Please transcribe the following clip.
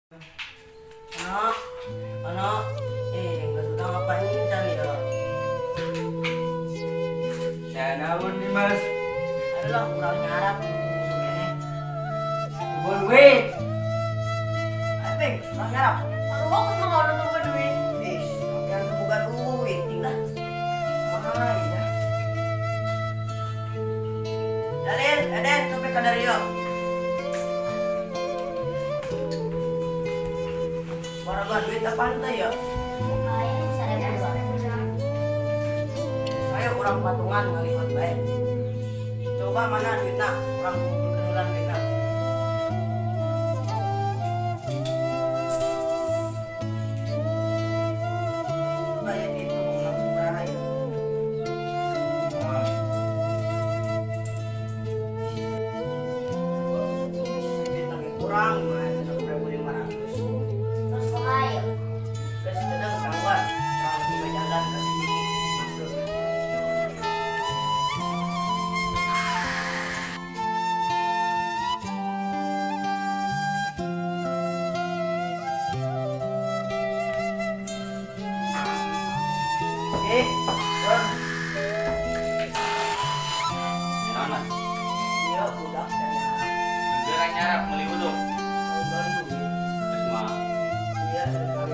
Anak, anak, eh, nggak sudah ngapain cari ya. Ya naon nih, Mas? Adalah kurang nyarap, sebenarnya. Kebun duit. Apa yang kurang nyarap? Aduh, aku mah nggak nunggu duit. Ih, yang terbuka duit, tinggal. Mahal ya. Dalil, Eden, sampai ke dari yo. Baraga duit apaan tuh ya? Kayak 1000 dua. Saya orang patungan ngaliwat baik. Coba mana duitnya? Orang kumpulkeun duitna. Coba ya dihitung langsung berapa ya? Duit lagi kurang, mah 1.500. Terus kumaha yuk? Terus kadang tangguhan, orang juga jalan ke sini masuk. Eh, Don. Naon, Mas? Iya, budak ternyata. Geura nyarap meuli uduk. Mau beli duit. Terus mah Iya, dari kali